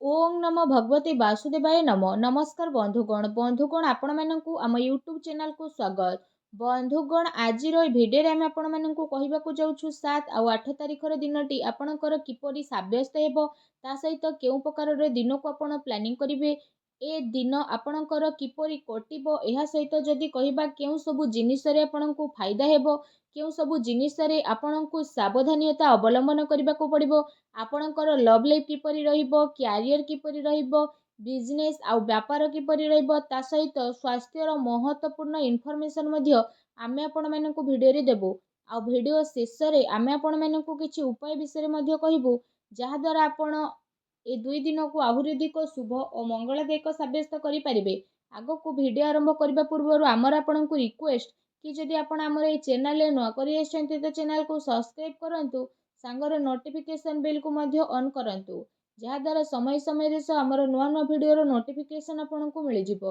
ଓଁ ନମୋ ଭଗବତେ ବାସୁଦେବାୟ ନମଃ। ନମସ୍କାର ବନ୍ଧୁଗଣ। ବନ୍ଧୁଗଣ, ଆପଣମାନଙ୍କୁ ଆମ ୟୁଟ୍ୟୁବ୍ ଚ୍ୟାନେଲକୁ ସ୍ୱାଗତ। ବନ୍ଧୁଗଣ, ଆଜିର ଏ ଭିଡ଼ିଓରେ ଆମେ ଆପଣମାନଙ୍କୁ କହିବାକୁ ଯାଉଛୁ, 7 ଆଉ 8 ତାରିଖର ଦିନଟି ଆପଣଙ୍କର କିପରି ସାବ୍ୟସ୍ତ ହେବ, ତା ସହିତ କେଉଁ ପ୍ରକାରର ଦିନକୁ ଆପଣ ପ୍ଲାନିଂ କରିବେ, ଏ ଦିନ ଆପଣଙ୍କର କିପରି କଟିବ। ଏହା ସହିତ ଯଦି କହିବା, କେଉଁ ସବୁ ଜିନିଷରେ ଆପଣଙ୍କୁ ଫାଇଦା ହେବ, କେଉଁ ସବୁ ଜିନିଷରେ ଆପଣଙ୍କୁ ସାବଧାନୀୟତା ଅବଲମ୍ବନ କରିବାକୁ ପଡ଼ିବ, ଆପଣଙ୍କର ଲଭ୍ ଲାଇଫ୍ କିପରି ରହିବ, କ୍ୟାରିୟର କିପରି ରହିବ, ବିଜନେସ୍ ଆଉ ବ୍ୟାପାର କିପରି ରହିବ, ତା ସହିତ ସ୍ୱାସ୍ଥ୍ୟର ମହତ୍ତ୍ୱପୂର୍ଣ୍ଣ ଇନଫର୍ମେସନ୍ ମଧ୍ୟ ଆମେ ଆପଣମାନଙ୍କୁ ଭିଡ଼ିଓରେ ଦେବୁ। ଆଉ ଭିଡ଼ିଓ ଶେଷରେ ଆମେ ଆପଣମାନଙ୍କୁ କିଛି ଉପାୟ ବିଷୟରେ ମଧ୍ୟ କହିବୁ, ଯାହାଦ୍ୱାରା ଆପଣ ଏ 2 ଦିନକୁ ଆହୁରି ଅଧିକ ଶୁଭ ଓ ମଙ୍ଗଳଦାୟକ ସାବ୍ୟସ୍ତ କରିପାରିବେ। ଆଗକୁ ଭିଡ଼ିଓ ଆରମ୍ଭ କରିବା ପୂର୍ବରୁ ଆମର ଆପଣଙ୍କୁ ରିକ୍ୱେଷ୍ଟ କି ଯଦି ଆପଣ ଆମର ଏଇ ଚ୍ୟାନେଲରେ ନୂଆ କରି ଆସିଛନ୍ତି, ତ ଚ୍ୟାନେଲକୁ ସବସ୍କ୍ରାଇବ୍ କରନ୍ତୁ, ସାଙ୍ଗରେ ନୋଟିଫିକେସନ୍ ବେଲ୍କୁ ମଧ୍ୟ ଅନ୍ କରନ୍ତୁ, ଯାହାଦ୍ୱାରା ସମୟ ସମୟରେ ସହ ଆମର ନୂଆ ନୂଆ ଭିଡ଼ିଓର ନୋଟିଫିକେସନ୍ ଆପଣଙ୍କୁ ମିଳିଯିବ।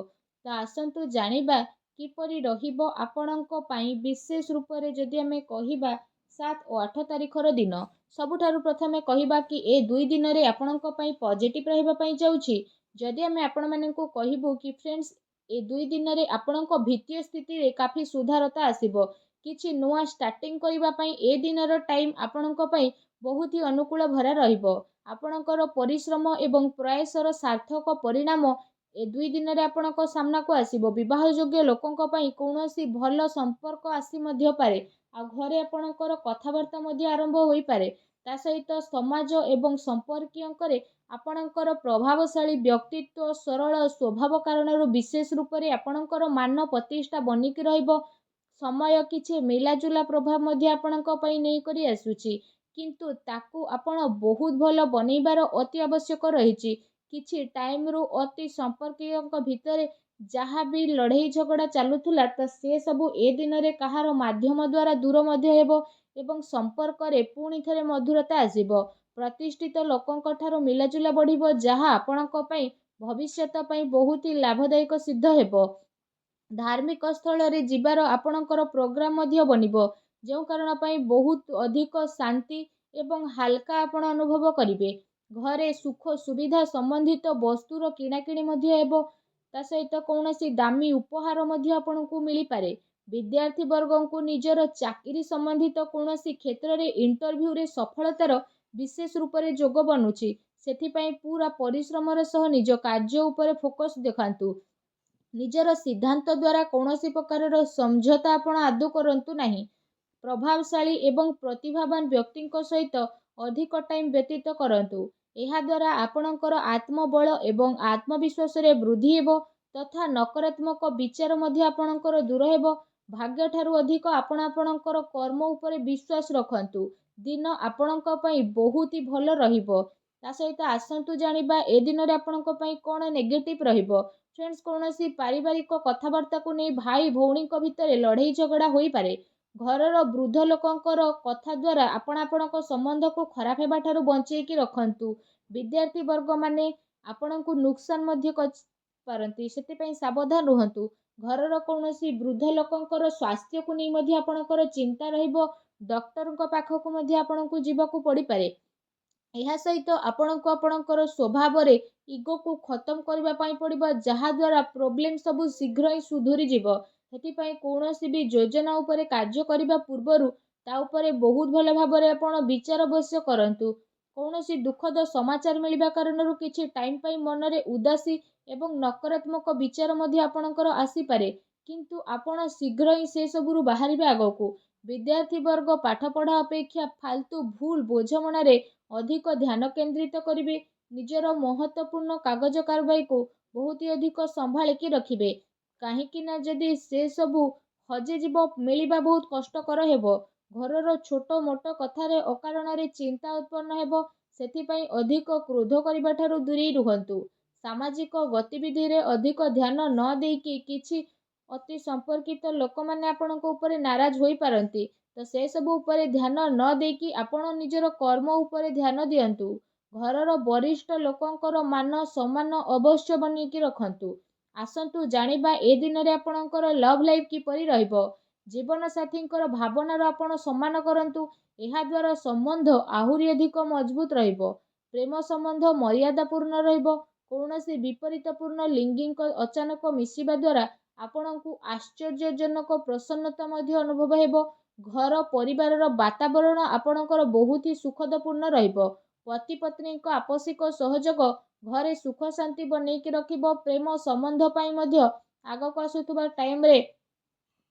ତ ଆସନ୍ତୁ ଜାଣିବା କିପରି ରହିବ ଆପଣଙ୍କ ପାଇଁ, ବିଶେଷ ରୂପରେ ଯଦି ଆମେ କହିବା 7 ଓ 8 ତାରିଖର ଦିନ। ସବୁଠାରୁ ପ୍ରଥମେ କହିବା କି ଏ 2 ଦିନରେ ଆପଣଙ୍କ ପାଇଁ ପଜିଟିଭ୍ ରହିବା ପାଇଁ ଯାଉଛି। ଯଦି ଆମେ ଆପଣମାନଙ୍କୁ କହିବୁ କି ଫ୍ରେଣ୍ଡସ୍, ଏ 2 ଦିନରେ ଆପଣଙ୍କ ବିତ୍ତୀୟ ସ୍ଥିତିରେ କାଫି ସୁଧାରତା ଆସିବ। କିଛି ନୂଆ ଷ୍ଟାର୍ଟିଂ କରିବା ପାଇଁ ଏ ଦିନର ଟାଇମ୍ ଆପଣଙ୍କ ପାଇଁ ବହୁତ ହି ଅନୁକୂଳ ଭରା ରହିବ। ଆପଣଙ୍କର ପରିଶ୍ରମ ଏବଂ ପ୍ରୟାସର ସାର୍ଥକ ପରିଣାମ ଏ 2 ଦିନରେ ଆପଣଙ୍କ ସାମ୍ନାକୁ ଆସିବ। ବିବାହ ଯୋଗ୍ୟ ଲୋକଙ୍କ ପାଇଁ କୌଣସି ଭଲ ସମ୍ପର୍କ ଆସି ମଧ୍ୟ ପାରେ, ଆଉ ଘରେ ଆପଣଙ୍କର କଥାବାର୍ତ୍ତା ମଧ୍ୟ ଆରମ୍ଭ ହୋଇପାରେ। ତା ସହିତ ସମାଜ ଏବଂ ସମ୍ପର୍କୀୟଙ୍କରେ ଆପଣଙ୍କର ପ୍ରଭାବଶାଳୀ ବ୍ୟକ୍ତିତ୍ୱ, ସରଳ ସ୍ୱଭାବ କାରଣରୁ ବିଶେଷ ରୂପରେ ଆପଣଙ୍କର ମାନ ପ୍ରତିଷ୍ଠା ବନିକି ରହିବ। ସମୟ କିଛି ମିଲାଜୁଲା ପ୍ରଭାବ ମଧ୍ୟ ଆପଣଙ୍କ ପାଇଁ ନେଇକରି ଆସୁଛି, କିନ୍ତୁ ତାକୁ ଆପଣ ବହୁତ ଭଲ ବନେଇବାର ଅତି ଆବଶ୍ୟକ ରହିଛି। କିଛି ଟାଇମ୍ରୁ ଅତି ସମ୍ପର୍କୀୟଙ୍କ ଭିତରେ ଯାହା ବି ଲଢ଼େଇ ଝଗଡ଼ା ଚାଲୁଥିଲା, ତ ସେସବୁ ଏ ଦିନରେ କାହାର ମାଧ୍ୟମ ଦ୍ୱାରା ଦୂର ମଧ୍ୟ ହେବ ଏବଂ ସମ୍ପର୍କରେ ପୁଣି ଥରେ ମଧୁରତା ଆସିବ। ପ୍ରତିଷ୍ଠିତ ଲୋକଙ୍କ ଠାରୁ ମିଲାଜୁଲା ବଢ଼ିବ, ଯାହା ଆପଣଙ୍କ ପାଇଁ ଭବିଷ୍ୟତ ପାଇଁ ବହୁତ ହି ଲାଭଦାୟକ ସିଦ୍ଧ ହେବ। ଧାର୍ମିକ ସ୍ଥଳରେ ଯିବାର ଆପଣଙ୍କର ପ୍ରୋଗ୍ରାମ ମଧ୍ୟ ବନିବ, ଯେଉଁ କାରଣ ପାଇଁ ବହୁତ ଅଧିକ ଶାନ୍ତି ଏବଂ ହାଲକା ଆପଣ ଅନୁଭବ କରିବେ। ଘରେ ସୁଖ ସୁବିଧା ସମ୍ବନ୍ଧିତ ବସ୍ତୁର କିଣାକିଣି ମଧ୍ୟ ହେବ। ତା ସହିତ କୌଣସି ଦାମୀ ଉପହାର ମଧ୍ୟ ଆପଣଙ୍କୁ ମିଳିପାରେ। ବିଦ୍ୟାର୍ଥୀ ବର୍ଗଙ୍କୁ ନିଜର ଚାକିରି ସମ୍ବନ୍ଧିତ କୌଣସି କ୍ଷେତ୍ରରେ ଇଣ୍ଟରଭ୍ୟୁରେ ସଫଳତାର ବିଶେଷ ରୂପରେ ଯୋଗ ବନୁଛି। ସେଥିପାଇଁ ପୁରା ପରିଶ୍ରମର ସହ ନିଜ କାର୍ଯ୍ୟ ଉପରେ ଫୋକସ୍ ଦେଖାନ୍ତୁ। ନିଜର ସିଦ୍ଧାନ୍ତ ଦ୍ୱାରା କୌଣସି ପ୍ରକାରର ସମଝୋତା ଆପଣ ଆଦୌ କରନ୍ତୁ ନାହିଁ। ପ୍ରଭାବଶାଳୀ ଏବଂ ପ୍ରତିଭାବାନ ବ୍ୟକ୍ତିଙ୍କ ସହିତ ଅଧିକ ଟାଇମ୍ ବ୍ୟତୀତ କରନ୍ତୁ। ଏହାଦ୍ୱାରା ଆପଣଙ୍କର ଆତ୍ମବଳ ଏବଂ ଆତ୍ମବିଶ୍ୱାସରେ ବୃଦ୍ଧି ହେବ ତଥା ନକାରାତ୍ମକ ବିଚାର ମଧ୍ୟ ଆପଣଙ୍କର ଦୂର ହେବ। ଭାଗ୍ୟଠାରୁ ଅଧିକ ଆପଣ ଆପଣଙ୍କର କର୍ମ ଉପରେ ବିଶ୍ୱାସ ରଖନ୍ତୁ। ଦିନ ଆପଣଙ୍କ ପାଇଁ ବହୁତ ହି ଭଲ ରହିବ। ତା ସହିତ ଆସନ୍ତୁ ଜାଣିବା ଏ ଦିନରେ ଆପଣଙ୍କ ପାଇଁ କ'ଣ ନେଗେଟିଭ୍ ରହିବ। ଫ୍ରେଣ୍ଡସ୍, କୌଣସି ପାରିବାରିକ କଥାବାର୍ତ୍ତାକୁ ନେଇ ଭାଇ ଭଉଣୀଙ୍କ ଭିତରେ ଲଢ଼େଇ ଝଗଡ଼ା ହୋଇପାରେ। ଘରର ବୃଦ୍ଧ ଲୋକଙ୍କର କଥା ଦ୍ୱାରା ଆପଣ ଆପଣଙ୍କ ସମ୍ବନ୍ଧକୁ ଖରାପ ହେବା ଠାରୁ ବଞ୍ଚେଇକି ରଖନ୍ତୁ। ବିଦ୍ୟାର୍ଥୀ ବର୍ଗମାନେ ଆପଣଙ୍କୁ ନୁକସାନ ମଧ୍ୟ କରିପାରନ୍ତି, ସେଥିପାଇଁ ସାବଧାନ ରୁହନ୍ତୁ। ଘରର କୌଣସି ବୃଦ୍ଧ ଲୋକଙ୍କର ସ୍ୱାସ୍ଥ୍ୟକୁ ନେଇ ମଧ୍ୟ ଆପଣଙ୍କର ଚିନ୍ତା ରହିବ। ଡକ୍ଟରଙ୍କ ପାଖକୁ ମଧ୍ୟ ଆପଣଙ୍କୁ ଯିବାକୁ ପଡ଼ିପାରେ। ଏହା ସହିତ ଆପଣଙ୍କୁ ଆପଣଙ୍କର ସ୍ୱଭାବରେ ଇଗୋକୁ ଖତମ କରିବା ପାଇଁ ପଡ଼ିବ, ଯାହାଦ୍ୱାରା ପ୍ରୋବ୍ଲେମ୍ ସବୁ ଶୀଘ୍ର ହିଁ ସୁଧୁରିଯିବ। ସେଥିପାଇଁ କୌଣସି ବି ଯୋଜନା ଉପରେ କାର୍ଯ୍ୟ କରିବା ପୂର୍ବରୁ ତା ଉପରେ ବହୁତ ଭଲ ଭାବରେ ଆପଣ ବିଚାର ଅବଶ୍ୟ କରନ୍ତୁ। କୌଣସି ଦୁଃଖଦ ସମାଚାର ମିଳିବା କାରଣରୁ କିଛି ଟାଇମ୍ ପାଇଁ ମନରେ ଉଦାସୀ ଏବଂ ନକାରାତ୍ମକ ବିଚାର ମଧ୍ୟ ଆପଣଙ୍କର ଆସିପାରେ, କିନ୍ତୁ ଆପଣ ଶୀଘ୍ର ହିଁ ସେସବୁରୁ ବାହାରିବେ ଆଗକୁ। ବିଦ୍ୟାର୍ଥୀ ବର୍ଗ ପାଠପଢ଼ା ଅପେକ୍ଷା ଫାଲତୁ ଭୁଲ ବୁଝାମଣାରେ ଅଧିକ ଧ୍ୟାନ କେନ୍ଦ୍ରିତ କରିବେ। ନିଜର ମହତ୍ତ୍ୱପୂର୍ଣ୍ଣ କାଗଜ କାରବାଇକୁ ବହୁତ ହି ଅଧିକ ସମ୍ଭାଳିକି ରଖିବେ, କାହିଁକି ନା ଯଦି ସେସବୁ ହଜିଯିବ, ମିଳିବା ବହୁତ କଷ୍ଟକର ହେବ। ଘରର ଛୋଟ ମୋଟ କଥାରେ ଅକାରଣରେ ଚିନ୍ତା ଉତ୍ପନ୍ନ ହେବ। ସେଥିପାଇଁ ଅଧିକ କ୍ରୋଧ କରିବା ଠାରୁ ଦୂରେଇ ରୁହନ୍ତୁ। ସାମାଜିକ ଗତିବିଧିରେ ଅଧିକ ଧ୍ୟାନ ନ ଦେଇକି କିଛି ଅତି ସମ୍ପର୍କିତ ଲୋକମାନେ ଆପଣଙ୍କ ଉପରେ ନାରାଜ ହୋଇପାରନ୍ତି। ତ ସେସବୁ ଉପରେ ଧ୍ୟାନ ନ ଦେଇକି ଆପଣ ନିଜର କର୍ମ ଉପରେ ଧ୍ୟାନ ଦିଅନ୍ତୁ। ଘରର ବରିଷ୍ଠ ଲୋକଙ୍କର ମାନ ସମ୍ମାନ ଅବଶ୍ୟ ବନେଇକି ରଖନ୍ତୁ। ଆସନ୍ତୁ ଜାଣିବା ଏ ଦିନରେ ଆପଣଙ୍କର ଲଭ୍ ଲାଇଫ୍ କିପରି ରହିବ। ଜୀବନସାଥୀଙ୍କର ଭାବନାର ଆପଣ ସମ୍ମାନ କରନ୍ତୁ। ଏହାଦ୍ୱାରା ସମ୍ବନ୍ଧ ଆହୁରି ଅଧିକ ମଜବୁତ ରହିବ। ପ୍ରେମ ସମ୍ବନ୍ଧ ମର୍ୟାଦାପୂର୍ଣ୍ଣ ରହିବ। କୌଣସି ବିପରୀତପୂର୍ଣ୍ଣ ଲିଙ୍ଗିଙ୍କ ଅଚାନକ ମିଶିବା ଦ୍ୱାରା ଆପଣଙ୍କୁ ଆଶ୍ଚର୍ଯ୍ୟଜନକ ପ୍ରସନ୍ନତା ମଧ୍ୟ ଅନୁଭବ ହେବ। ଘର ପରିବାରର ବାତାବରଣ ଆପଣଙ୍କର ବହୁତ ହି ସୁଖଦପୂର୍ଣ୍ଣ ରହିବ। ପତି ପତ୍ନୀଙ୍କ ଆପୋଷିକ ସହଯୋଗ ଘରେ ସୁଖ ଶାନ୍ତି ବନେଇକି ରଖିବ। ପ୍ରେମ ସମ୍ବନ୍ଧ ପାଇଁ ମଧ୍ୟ ଆଗକୁ ଆସୁଥିବା ଟାଇମ୍ରେ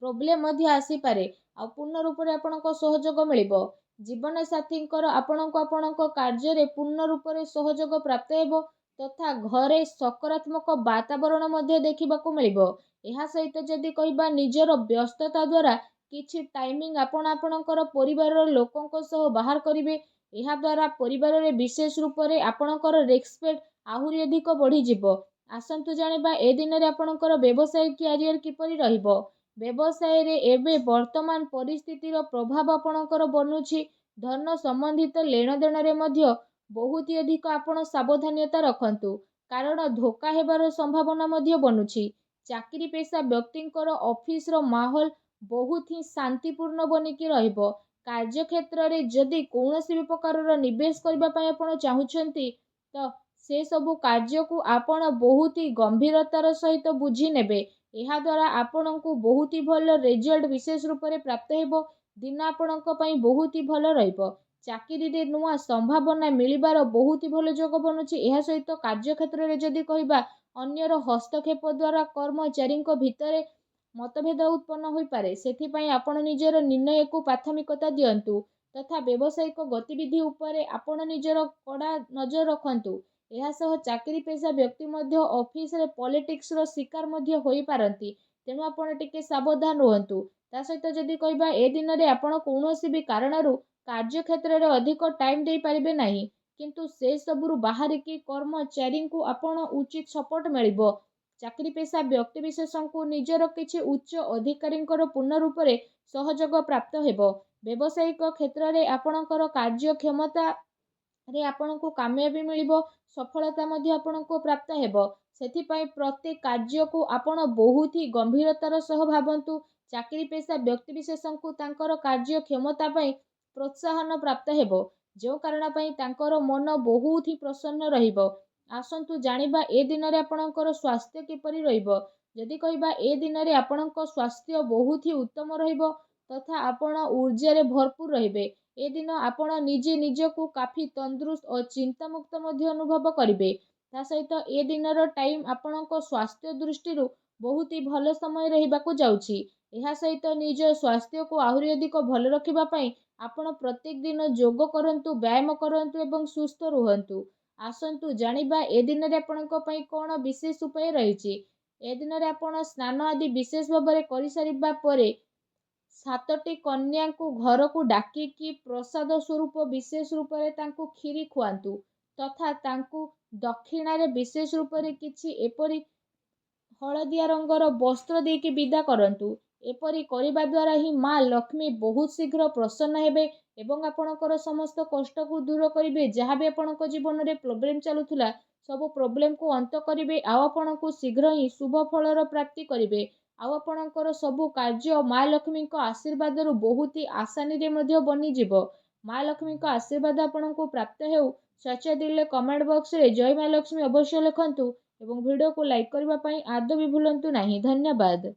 ପ୍ରୋବ୍ଲେମ୍ ମଧ୍ୟ ଆସିପାରେ, ଆଉ ପୂର୍ଣ୍ଣ ରୂପରେ ଆପଣଙ୍କ ସହଯୋଗ ମିଳିବ। ଜୀବନସାଥୀଙ୍କର ଆପଣଙ୍କୁ ଆପଣଙ୍କ କାର୍ଯ୍ୟରେ ପୂର୍ଣ୍ଣ ରୂପରେ ସହଯୋଗ ପ୍ରାପ୍ତ ହେବ ତଥା ଘରେ ସକାରାତ୍ମକ ବାତାବରଣ ମଧ୍ୟ ଦେଖିବାକୁ ମିଳିବ। ଏହା ସହିତ ଯଦି କହିବା, ନିଜର ବ୍ୟସ୍ତତା ଦ୍ୱାରା କିଛି ଟାଇମିଂ ଆପଣ ଆପଣଙ୍କର ପରିବାରର ଲୋକଙ୍କ ସହ ବାହାର କରିବେ। ଏହାଦ୍ୱାରା ପରିବାରରେ ବିଶେଷ ରୂପରେ ଆପଣଙ୍କର ରେସପେକ୍ଟ ଆହୁରି ଅଧିକ ବଢ଼ିଯିବ। ଆସନ୍ତୁ ଜାଣିବା ଏ ଦିନରେ ଆପଣଙ୍କର ବ୍ୟବସାୟ କ୍ୟାରିୟର କିପରି ରହିବ। ବ୍ୟବସାୟରେ ଏବେ ବର୍ତ୍ତମାନ ପରିସ୍ଥିତିର ପ୍ରଭାବ ଆପଣଙ୍କର ବନୁଛି। ଧନ ସମ୍ବନ୍ଧିତ ଲେଣଦେଣରେ ମଧ୍ୟ ବହୁତ ଅଧିକ ଆପଣ ସାବଧାନତା ରଖନ୍ତୁ, କାରଣ ଧୋକା ହେବାର ସମ୍ଭାବନା ମଧ୍ୟ ବନୁଛି। ଚାକିରି ପେଶା ବ୍ୟକ୍ତିଙ୍କର ଅଫିସର ମାହୋଲ ବହୁତ ହିଁ ଶାନ୍ତିପୂର୍ଣ୍ଣ ବନିକି ରହିବ। କାର୍ଯ୍ୟକ୍ଷେତ୍ରରେ ଯଦି କୌଣସି ବି ପ୍ରକାରର ନିବେଶ କରିବା ପାଇଁ ଆପଣ ଚାହୁଁଛନ୍ତି, ତ ସେସବୁ କାର୍ଯ୍ୟକୁ ଆପଣ ବହୁତ ହି ଗମ୍ଭୀରତାର ସହିତ ବୁଝି ନେବେ। ଏହାଦ୍ୱାରା ଆପଣଙ୍କୁ ବହୁତ ହି ଭଲ ରେଜଲ୍ଟ ବିଶେଷ ରୂପରେ ପ୍ରାପ୍ତ ହେବ। ଦିନ ଆପଣଙ୍କ ପାଇଁ ବହୁତ ହି ଭଲ ରହିବ। ଚାକିରିରେ ନୂଆ ସମ୍ଭାବନା ମିଳିବାର ବହୁତ ହି ଭଲ ଯୋଗ ବନୁଛି। ଏହା ସହିତ କାର୍ଯ୍ୟକ୍ଷେତ୍ରରେ ଯଦି କହିବା, ଅନ୍ୟର ହସ୍ତକ୍ଷେପ ଦ୍ୱାରା କର୍ମଚାରୀଙ୍କ ଭିତରେ ମତଭେଦ ଉତ୍ପନ୍ନ ହୋଇପାରେ। ସେଥିପାଇଁ ଆପଣ ନିଜର ନିର୍ଣ୍ଣୟକୁ ପ୍ରାଥମିକତା ଦିଅନ୍ତୁ ତଥା ବ୍ୟବସାୟିକ ଗତିବିଧି ଉପରେ ଆପଣ ନିଜର କଡ଼ା ନଜର ରଖନ୍ତୁ। ଏହା ସହ ଚାକିରି ପେଶା ବ୍ୟକ୍ତି ମଧ୍ୟ ଅଫିସରେ ପଲିଟିକ୍ସର ଶିକାର ମଧ୍ୟ ହୋଇପାରନ୍ତି, ତେଣୁ ଆପଣ ଟିକେ ସାବଧାନ ରୁହନ୍ତୁ। ତା ସହିତ ଯଦି କହିବା, ଏ ଦିନରେ ଆପଣ କୌଣସି ବି କାରଣରୁ କାର୍ଯ୍ୟକ୍ଷେତ୍ରରେ ଅଧିକ ଟାଇମ୍ ଦେଇପାରିବେ ନାହିଁ, କିନ୍ତୁ ସେସବୁରୁ ବାହାରିକି କର୍ମଚାରୀଙ୍କୁ ଆପଣ ଉଚିତ ସପୋର୍ଟ ମିଳିବ। ଚାକିରି ପେଶା ବ୍ୟକ୍ତିବିଶେଷଙ୍କୁ ନିଜର କିଛି ଉଚ୍ଚ ଅଧିକାରୀଙ୍କର ପୂର୍ଣ୍ଣ ରୂପରେ ସହଯୋଗ ପ୍ରାପ୍ତ ହେବ। ବ୍ୟବସାୟିକ କ୍ଷେତ୍ରରେ ଆପଣଙ୍କର କାର୍ଯ୍ୟକ୍ଷମତାରେ ଆପଣଙ୍କୁ କାମୟାବି ମିଳିବ, ସଫଳତା ମଧ୍ୟ ଆପଣଙ୍କୁ ପ୍ରାପ୍ତ ହେବ। ସେଥିପାଇଁ ପ୍ରତି କାର୍ଯ୍ୟକୁ ଆପଣ ବହୁତ ହି ଗମ୍ଭୀରତାର ସହ ଭାବନ୍ତୁ। ଚାକିରି ପେଶା ବ୍ୟକ୍ତିବିଶେଷଙ୍କୁ ତାଙ୍କର କାର୍ଯ୍ୟ କ୍ଷମତା ପାଇଁ ପ୍ରୋତ୍ସାହନ ପ୍ରାପ୍ତ ହେବ, ଯେଉଁ କାରଣ ପାଇଁ ତାଙ୍କର ମନ ବହୁତ ହିଁ ପ୍ରସନ୍ନ ରହିବ। ଆସନ୍ତୁ ଜାଣିବା ଏ ଦିନରେ ଆପଣଙ୍କର ସ୍ୱାସ୍ଥ୍ୟ କିପରି ରହିବ। ଯଦି କହିବା, ଏ ଦିନରେ ଆପଣଙ୍କ ସ୍ୱାସ୍ଥ୍ୟ ବହୁତ ହି ଉତ୍ତମ ରହିବ ତଥା ଆପଣ ଉର୍ଜାରେ ଭରପୁର ରହିବେ। ଏ ଦିନ ଆପଣ ନିଜେ ନିଜକୁ କାଫି ତନ୍ଦୁରୁସ୍ତ ଓ ଚିନ୍ତାମୁକ୍ତ ମଧ୍ୟ ଅନୁଭବ କରିବେ। ତା ସହିତ ଏ ଦିନର ଟାଇମ୍ ଆପଣଙ୍କ ସ୍ୱାସ୍ଥ୍ୟ ଦୃଷ୍ଟିରୁ ବହୁତ ହି ଭଲ ସମୟ ରହିବାକୁ ଯାଉଛି। ଏହା ସହିତ ନିଜ ସ୍ୱାସ୍ଥ୍ୟକୁ ଆହୁରି ଅଧିକ ଭଲ ରଖିବା ପାଇଁ ଆପଣ ପ୍ରତ୍ୟେକ ଦିନ ଯୋଗ କରନ୍ତୁ, ବ୍ୟାୟାମ କରନ୍ତୁ ଏବଂ ସୁସ୍ଥ ରୁହନ୍ତୁ। ଆସନ୍ତୁ ଜାଣିବା ଏ ଦିନରେ ଆପଣଙ୍କ ପାଇଁ କ'ଣ ବିଶେଷ ଉପାୟ ରହିଛି। ଏ ଦିନରେ ଆପଣ ସ୍ନାନ ଆଦି ବିଶେଷ ଭାବରେ କରିସାରିବା ପରେ 7ଟି କନ୍ୟାଙ୍କୁ ଘରକୁ ଡାକିକି ପ୍ରସାଦ ସ୍ୱରୂପ ବିଶେଷ ରୂପରେ ତାଙ୍କୁ କ୍ଷୀରି ଖୁଆନ୍ତୁ ତଥା ତାଙ୍କୁ ଦକ୍ଷିଣାରେ ବିଶେଷ ରୂପରେ କିଛି ଏପରି ହଳଦିଆ ରଙ୍ଗର ବସ୍ତ୍ର ଦେଇକି ବିଦା କରନ୍ତୁ। ଏପରି କରିବା ଦ୍ୱାରା ହିଁ ମା ଲକ୍ଷ୍ମୀ ବହୁତ ଶୀଘ୍ର ପ୍ରସନ୍ନ ହେବେ ଏବଂ ଆପଣଙ୍କର ସମସ୍ତ କଷ୍ଟକୁ ଦୂର କରିବେ। ଯାହା ବି ଆପଣଙ୍କ ଜୀବନରେ ପ୍ରୋବ୍ଲେମ୍ ଚାଲୁଥିଲା, ସବୁ ପ୍ରୋବ୍ଲେମକୁ ଅନ୍ତ କରିବେ ଆଉ ଆପଣଙ୍କୁ ଶୀଘ୍ର ହିଁ ଶୁଭ ଫଳର ପ୍ରାପ୍ତି କରିବେ, ଆଉ ଆପଣଙ୍କର ସବୁ କାର୍ଯ୍ୟ ମା ଲକ୍ଷ୍ମୀଙ୍କ ଆଶୀର୍ବାଦରୁ ବହୁତ ହି ଆସାନୀରେ ମଧ୍ୟ ବନିଯିବ। ମା ଲକ୍ଷ୍ମୀଙ୍କ ଆଶୀର୍ବାଦ ଆପଣଙ୍କୁ ପ୍ରାପ୍ତ ହେଉ। ସଚ୍ଚା ଦିଲରେ କମେଣ୍ଟ ବକ୍ସରେ ଜୟ ମା ଲକ୍ଷ୍ମୀ ଅବଶ୍ୟ ଲେଖନ୍ତୁ ଏବଂ ଭିଡ଼ିଓକୁ ଲାଇକ୍ କରିବା ପାଇଁ ଆଦୌ ବି ଭୁଲନ୍ତୁ ନାହିଁ। ଧନ୍ୟବାଦ।